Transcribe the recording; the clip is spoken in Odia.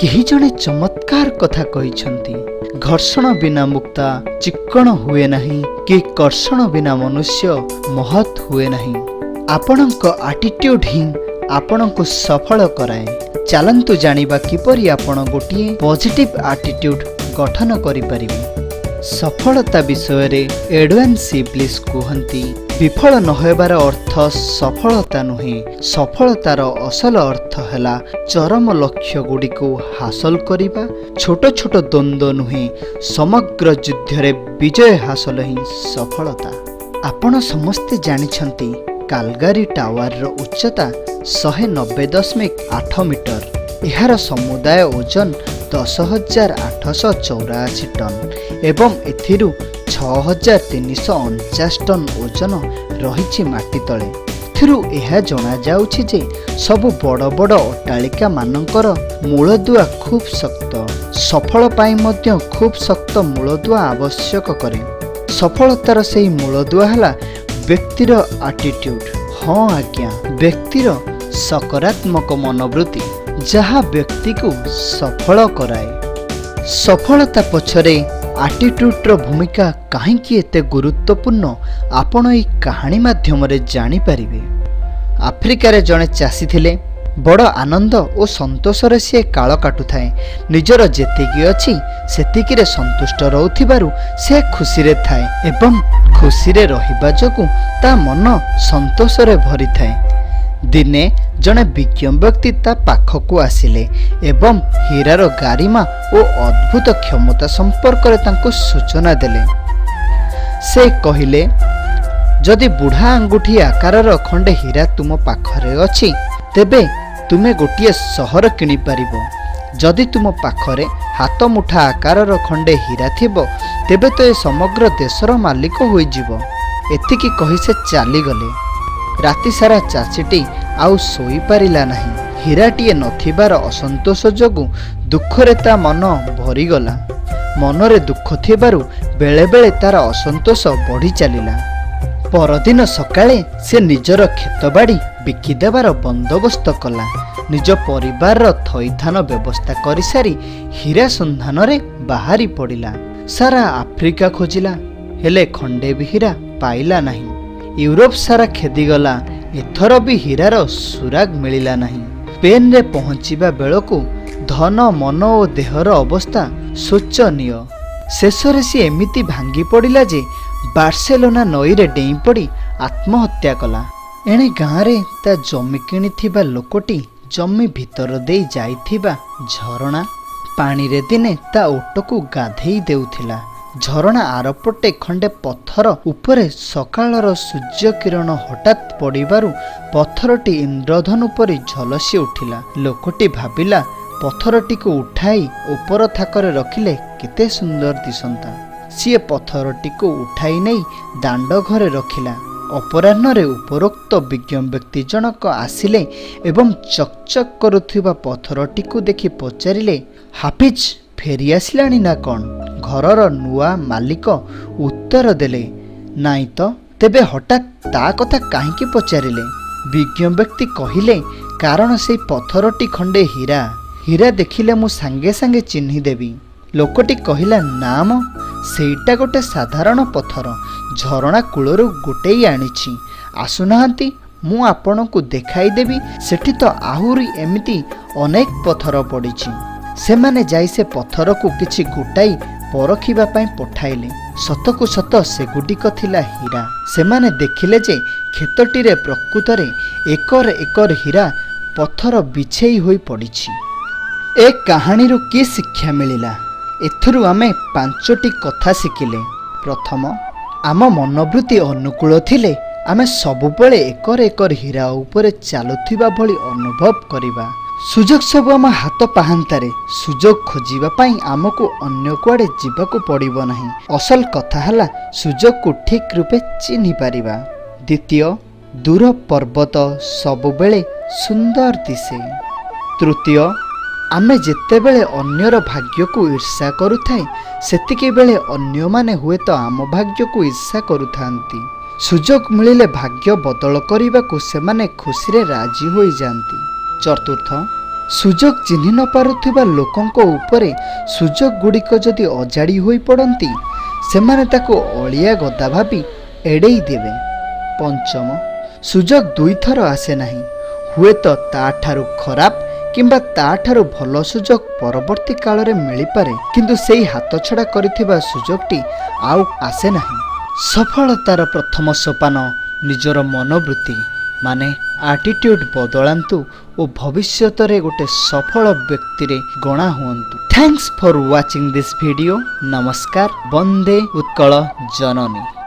କେହି ଜଣେ ଚମତ୍କାର କଥା କହିଛନ୍ତି, ଘର୍ଷଣ ବିନା ମୁକ୍ତା ଚିକ୍କଣ ହୁଏ ନାହିଁ କି କର୍ଷଣ ବିନା ମନୁଷ୍ୟ ମହତ୍ ହୁଏ ନାହିଁ। ଆପଣଙ୍କ ଆଟିଟ୍ୟୁଡ୍ ହିଁ ଆପଣଙ୍କୁ ସଫଳ କରାଏ। ଚାଲନ୍ତୁ ଜାଣିବା କିପରି ଆପଣ ଗୋଟିଏ ପଜିଟିଭ୍ ଆଟିଟ୍ୟୁଡ୍ ଗଠନ କରିପାରିବେ। ସଫଳତା ବିଷୟରେ ଏଡୱିନ୍ ସି ବ୍ଲିସ୍ କୁହନ୍ତି, ବିଫଳ ନହେବାର ଅର୍ଥ ସଫଳତା ନୁହେଁ। ସଫଳତାର ଅସଲ ଅର୍ଥ ହେଲା ଚରମ ଲକ୍ଷ୍ୟଗୁଡ଼ିକୁ ହାସଲ କରିବା। ଛୋଟ ଛୋଟ ଦ୍ୱନ୍ଦ୍ୱ ନୁହେଁ, ସମଗ୍ର ଯୁଦ୍ଧରେ ବିଜୟ ହାସଲ ହିଁ ସଫଳତା। ଆପଣ ସମସ୍ତେ ଜାଣିଛନ୍ତି, କାଲଗାରୀ ଟାୱାରର ଉଚ୍ଚତା 190.8 ମିଟର। ଏହାର ସମୁଦାୟ ଓଜନ 10,884 ଟନ୍ ଏବଂ ଏଥିରୁ 6349 ଟନ୍ ଓଜନ ରହିଛି ମାଟି ତଳେ। ଏଥିରୁ ଏହା ଜଣାଯାଉଛି ଯେ ସବୁ ବଡ଼ ବଡ଼ ଅଟ୍ଟାଳିକାମାନଙ୍କର ମୂଳଦୁଆ ଖୁବ୍ ଶକ୍ତ। ସଫଳ ପାଇଁ ମଧ୍ୟ ଖୁବ୍ ଶକ୍ତ ମୂଳଦୁଆ ଆବଶ୍ୟକ କରେ। ସଫଳତାର ସେହି ମୂଳଦୁଆ ହେଲା ବ୍ୟକ୍ତିର ଆଟିଟ୍ୟୁଡ୍। ହଁ ଆଜ୍ଞା, ବ୍ୟକ୍ତିର ସକାରାତ୍ମକ ମନୋବୃତ୍ତି, ଯାହା ବ୍ୟକ୍ତିକୁ ସଫଳ କରାଏ। ସଫଳତା ପଛରେ ଆଟିଟ୍ୟୁଡ୍ର ଭୂମିକା କାହିଁକି ଏତେ ଗୁରୁତ୍ୱପୂର୍ଣ୍ଣ, ଆପଣ ଏହି କାହାଣୀ ମାଧ୍ୟମରେ ଜାଣିପାରିବେ। ଆଫ୍ରିକାରେ ଜଣେ ଚାଷୀ ଥିଲେ। ବଡ଼ ଆନନ୍ଦ ଓ ସନ୍ତୋଷରେ ସିଏ କାଳ କାଟୁଥାଏ। ନିଜର ଯେତିକି ଅଛି ସେତିକିରେ ସନ୍ତୁଷ୍ଟ ରହୁଥିବାରୁ ସେ ଖୁସିରେ ଥାଏ ଏବଂ ଖୁସିରେ ରହିବା ଯୋଗୁଁ ତା ମନ ସନ୍ତୋଷରେ ଭରିଥାଏ। ଦିନେ ଜଣେ ବିଜ୍ଞ ବ୍ୟକ୍ତି ତା ପାଖକୁ ଆସିଲେ ଏବଂ ହୀରାର ଗାରିମା ଓ ଅଦ୍ଭୁତ କ୍ଷମତା ସମ୍ପର୍କରେ ତାଙ୍କୁ ସୂଚନା ଦେଲେ। ସେ କହିଲେ, ଯଦି ବୁଢ଼ା ଆଙ୍ଗୁଠି ଆକାରର ଖଣ୍ଡେ ହୀରା ତୁମ ପାଖରେ ଅଛି, ତେବେ ତୁମେ ଗୋଟିଏ ସହର କିଣିପାରିବ। ଯଦି ତୁମ ପାଖରେ ହାତମୁଠା ଆକାରର ଖଣ୍ଡେ ହୀରା ଥିବ, ତେବେ ତ ଏ ସମଗ୍ର ଦେଶର ମାଲିକ ହୋଇଯିବ। ଏତିକି କହି ସେ ଚାଲିଗଲେ। ରାତି ସାରା ଚାଷୀଟି ଆଉ ଶୋଇପାରିଲା ନାହିଁ। ହୀରାଟିଏ ନଥିବାର ଅସନ୍ତୋଷ ଯୋଗୁଁ ଦୁଃଖରେ ତା ମନ ଭରିଗଲା। ମନରେ ଦୁଃଖ ଥିବାରୁ ବେଳେବେଳେ ତାର ଅସନ୍ତୋଷ ବଢ଼ି ଚାଲିଲା। ପରଦିନ ସକାଳେ ସେ ନିଜର କ୍ଷେତବାଡ଼ି ବିକିଦେବାର ବନ୍ଦୋବସ୍ତ କଲା। ନିଜ ପରିବାରର ଥଇଥାନ ବ୍ୟବସ୍ଥା କରିସାରି ହୀରା ସନ୍ଧାନରେ ବାହାରି ପଡ଼ିଲା। ସାରା ଆଫ୍ରିକା ଖୋଜିଲା, ହେଲେ ଖଣ୍ଡେ ବି ହୀରା ପାଇଲା ନାହିଁ। ୟୁରୋପ ସାରା ଖେଦିଗଲା, ଏଥର ବି ହୀରାର ସୁରାଗ ମିଳିଲା ନାହିଁ। ସ୍ପେନରେ ପହଞ୍ଚିବା ବେଳକୁ ଧନ, ମନ ଓ ଦେହର ଅବସ୍ଥା ଶୋଚନୀୟ। ଶେଷରେ ସିଏ ଏମିତି ଭାଙ୍ଗି ପଡ଼ିଲା ଯେ ବାର୍ସେଲୋନା ନଈରେ ଡେଇଁ ପଡ଼ି ଆତ୍ମହତ୍ୟା କଲା। ଏଣେ ଗାଁରେ ତା ଜମି କିଣିଥିବା ଲୋକଟି ଜମି ଭିତର ଦେଇ ଯାଇଥିବା ଝରଣା ପାଣିରେ ଦିନେ ତା ଓଟକୁ ଗାଧେଇ ଦେଉଥିଲା। ଝରଣା ଆରପଟେ ଖଣ୍ଡେ ପଥର ଉପରେ ସକାଳର ସୂର୍ଯ୍ୟକିରଣ ହଠାତ୍ ପଡ଼ିବାରୁ ପଥରଟି ଇନ୍ଦ୍ରଧନୁ ପରି ଝଲସି ଉଠିଲା। ଲୋକଟି ଭାବିଲା, ପଥରଟିକୁ ଉଠାଇ ଉପର ଥାକରେ ରଖିଲେ କେତେ ସୁନ୍ଦର ଦିଶନ୍ତା। ସିଏ ପଥରଟିକୁ ଉଠାଇ ନେଇ ଦାଣ୍ଡ ଘରେ ରଖିଲା। ଅପରାହ୍ନରେ ଉପରୋକ୍ତ ବିଜ୍ଞ ବ୍ୟକ୍ତି ଜଣକ ଆସିଲେ ଏବଂ ଚକଚକ୍ କରୁଥିବା ପଥରଟିକୁ ଦେଖି ପଚାରିଲେ, ହାଫିଜ୍ ଫେରି ଆସିଲାଣି ନା କ'ଣ? ଘରର ନୂଆ ମାଲିକ ଉତ୍ତର ଦେଲେ, ନାଇଁ ତ, ତେବେ ହଠାତ୍ ତା କଥା କାହିଁକି ପଚାରିଲେ? ବିଜ୍ଞ ବ୍ୟକ୍ତି କହିଲେ, କାରଣ ସେଇ ପଥରଟି ଖଣ୍ଡେ ହୀରା। ହୀରା ଦେଖିଲେ ମୁଁ ସାଙ୍ଗେ ସାଙ୍ଗେ ଚିହ୍ନିଦେବି। ଲୋକଟି କହିଲା, ନା ମ, ସେଇଟା ଗୋଟେ ସାଧାରଣ ପଥର, ଝରଣା କୂଳରୁ ଗୋଟେଇ ଆଣିଛି। ଆସୁନାହାନ୍ତି, ମୁଁ ଆପଣଙ୍କୁ ଦେଖାଇଦେବି। ସେଠି ତ ଆହୁରି ଏମିତି ଅନେକ ପଥର ପଡ଼ିଛି। ସେମାନେ ଯାଇ ସେ ପଥରକୁ କିଛି ଗୋଟାଇ ପରଖିବା ପାଇଁ ପଠାଇଲେ। ସତକୁ ସତ ସେଗୁଡ଼ିକ ଥିଲା ହୀରା। ସେମାନେ ଦେଖିଲେ ଯେ କ୍ଷେତଟିରେ ପ୍ରକୃତରେ ଏକର ଏକର ହୀରା ପଥର ବିଛେଇ ହୋଇ ପଡ଼ିଛି। ଏ କାହାଣୀରୁ କି ଶିକ୍ଷା ମିଳିଲା? ଏଥିରୁ ଆମେ ପାଞ୍ଚଟି କଥା ଶିଖିଲେ। ପ୍ରଥମ, ଆମ ମନୋବୃତ୍ତି ଅନୁକୂଳ ଥିଲେ ଆମେ ସବୁବେଳେ ଏକର ଏକର ହୀରା ଉପରେ ଚାଲୁଥିବା ଭଳି ଅନୁଭବ କରିବା। ସୁଯୋଗ ସବୁ ଆମ ହାତ ପାହାନ୍ତାରେ। ସୁଯୋଗ ଖୋଜିବା ପାଇଁ ଆମକୁ ଅନ୍ୟ କୁଆଡ଼େ ଯିବାକୁ ପଡ଼ିବ ନାହିଁ। ଅସଲ କଥା ହେଲା ସୁଯୋଗକୁ ଠିକ୍ ରୂପେ ଚିହ୍ନି ପାରିବା। ଦ୍ୱିତୀୟ, ଦୂର ପର୍ବତ ସବୁବେଳେ ସୁନ୍ଦର ଦିଶେ। ତୃତୀୟ, ଆମେ ଯେତେବେଳେ ଅନ୍ୟର ଭାଗ୍ୟକୁ ଈର୍ଷା କରୁଥାଏ, ସେତିକି ବେଳେ ଅନ୍ୟମାନେ ହୁଏତ ଆମ ଭାଗ୍ୟକୁ ଈର୍ଷା କରୁଥାନ୍ତି। ସୁଯୋଗ ମିଳିଲେ ଭାଗ୍ୟ ବଦଳ କରିବାକୁ ସେମାନେ ଖୁସିରେ ରାଜି ହୋଇଯାଆନ୍ତି। ଚତୁର୍ଥ, ସୁଯୋଗ ଚିହ୍ନି ନ ପାରୁଥିବା ଲୋକଙ୍କ ଉପରେ ସୁଯୋଗ ଗୁଡ଼ିକ ଯଦି ଅଜାଡ଼ି ହୋଇପଡ଼ନ୍ତି, ସେମାନେ ତାକୁ ଅଳିଆ ଗଦା ଭାବି ଏଡ଼େଇ ଦେବେ। ପଞ୍ଚମ, ସୁଯୋଗ ଦୁଇଥର ଆସେ ନାହିଁ। ହୁଏତ ତାଠାରୁ ଖରାପ କିମ୍ବା ତାଠାରୁ ଭଲ ସୁଯୋଗ ପରବର୍ତ୍ତୀ କାଳରେ ମିଳିପାରେ, କିନ୍ତୁ ସେଇ ହାତଛଡ଼ା କରିଥିବା ସୁଯୋଗଟି ଆଉ ଆସେ ନାହିଁ। ସଫଳତାର ପ୍ରଥମ ସୋପାନ ନିଜର ମନୋବୃତ୍ତି ମାନେ ଆଟିଟ୍ୟୁଡ୍ ବଦଳାନ୍ତୁ ଓ ଭବିଷ୍ୟତରେ ଗୋଟେ ସଫଳ ବ୍ୟକ୍ତିରେ ଗଣା ହୁଅନ୍ତୁ। Thanks for watching this video. ନମସ୍କାର। ବନ୍ଦେ ଉତ୍କଳ ଜନନୀ।